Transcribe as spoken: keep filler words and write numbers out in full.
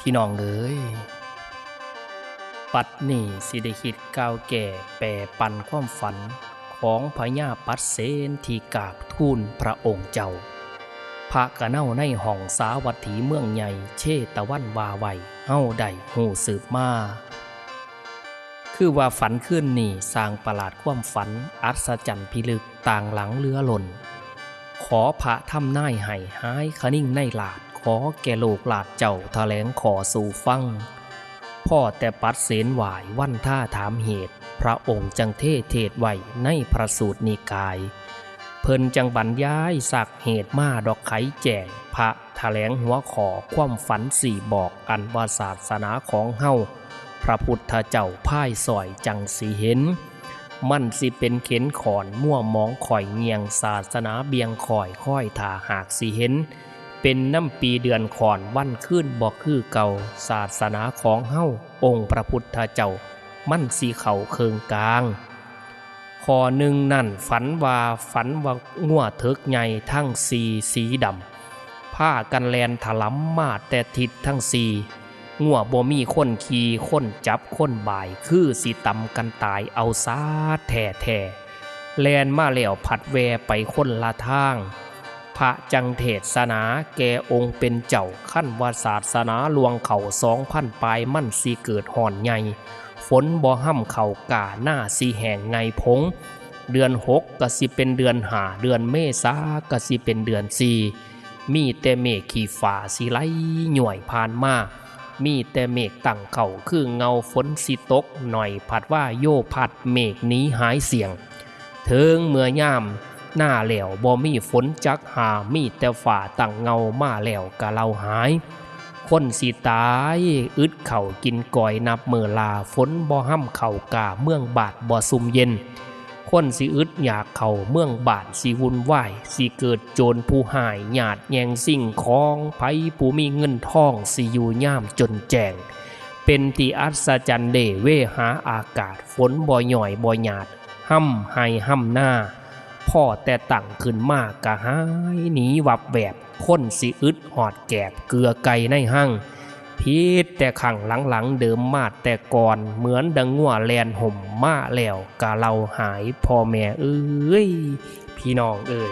พี่น้องเอ๋ย บัดนี้สิได้คิดกล่าวแก้แปรปันความฝันของพญาปัดเสนที่กราบทูลพระองค์เจ้า พระกะเนาในห้องสาวัตถีเมืองใหญ่เชตวันว่าไว้ เฮาได้ฮู้สืบมา คือว่าฝันคืนนี้สร้างประหลาดความฝันอัศจรรย์พิลึกต่างหลังเหลือล้น ขอพระทำนายให้หายคะนิงในลาด ขอแก่โลกลาดเจ้าแถลงขอสู่ฟัง พ่อแต่ปัดเสนไหว้วันท่าถามเหตุ พระองค์จังเทศน์ไว้ในพระสูตรนิกาย เพิ่นจังบรรยายซักเหตุมาดอกไขแจ้ง พระแถลงหัวข้อความฝันสี่บอกอันว่าศาสนาของเฮา พระพุทธเจ้าพายสอยจังสิเห็น มันสิเป็นเข็นขอนมั่วหมองข่อยเงี่ยง ศาสนาเบียงข่อยค่อยถ้าหากสิเห็น เป็นน้ำปีเดือนขอนวันคืนบ่คือเก่า ศาสนาของเฮาองค์พระพุทธเจ้ามันสิเข้าเคิงกลาง ข้อหนึ่งนั่นฝันว่า ฝันว่างัวเถิกใหญ่ทั้งสี่สีดำ พากันแล่นถลำมาแต่ทิศทั้งสี่ งัวบ่มีคนขี่คนจับคนบ่าย คือสิตำกันตายเอาซาแท้ๆ แล่นมาแล้วผัดแวไปคนละทาง พระจังเทศนาแก่องค์เป็นเจ้า คันว่าศาสนาล่วงเข้าสองพันปลาย มันสิเกิดฮ้อนใหญ่ ฝนบ่ฮ่ำเข้ากล้า นาสิแห้งไงผง เดือนหกก็สิเป็นเดือนห้า เดือนเมษาก็สิเป็นเดือนสี่ มีแต่เมฆขี้ฟ้าสิไหลย้วยผ่านมา มีแต่เมฆตั้งเค้าคือเงาฝนสิตกหน่อย ผัดว่าโยพัดเมฆหนีหายเสี่ยง เถิงเมื่อยามหน้าแล้วบ่มีฝนจักหา มีแต่ฟ้าตั้งเงามาแล้วกะเล่าหาย คนสิตายอึดข้าวกินกอยนับมื้อลา ฝนบ่ฮ่ำเข้ากล้า เมืองบาดบ่ซุ่มเย็น คนสิอึดอยากเข้าเมืองบาดสิวุ่นวาย สิเกิดโจรผู้ฮ้าย หยาดแย่งสิ่งของ ไผผู้มีเงินทองสิอยู่ยามจนแจ้ง เป็นที่อัศจรรย์เด้เวหาอากาศ ฝนบ่ย้อยบ่หยาด ฮ่ำไฮ่ฮ่ำนา พ่อแต่ตั้งขึ้นมากะหายหนีวับแวบ คนสิอึดฮอดแกบเกลือไก่ในหั่ง ผิดแต่ครั้งหลังๆเดิมมาแต่ก่อน เหมือนดังงัวแล่นฮ่มมาแล้วกะเล่าหาย พ่อแม่เอ้ย พี่น้องเอ้ย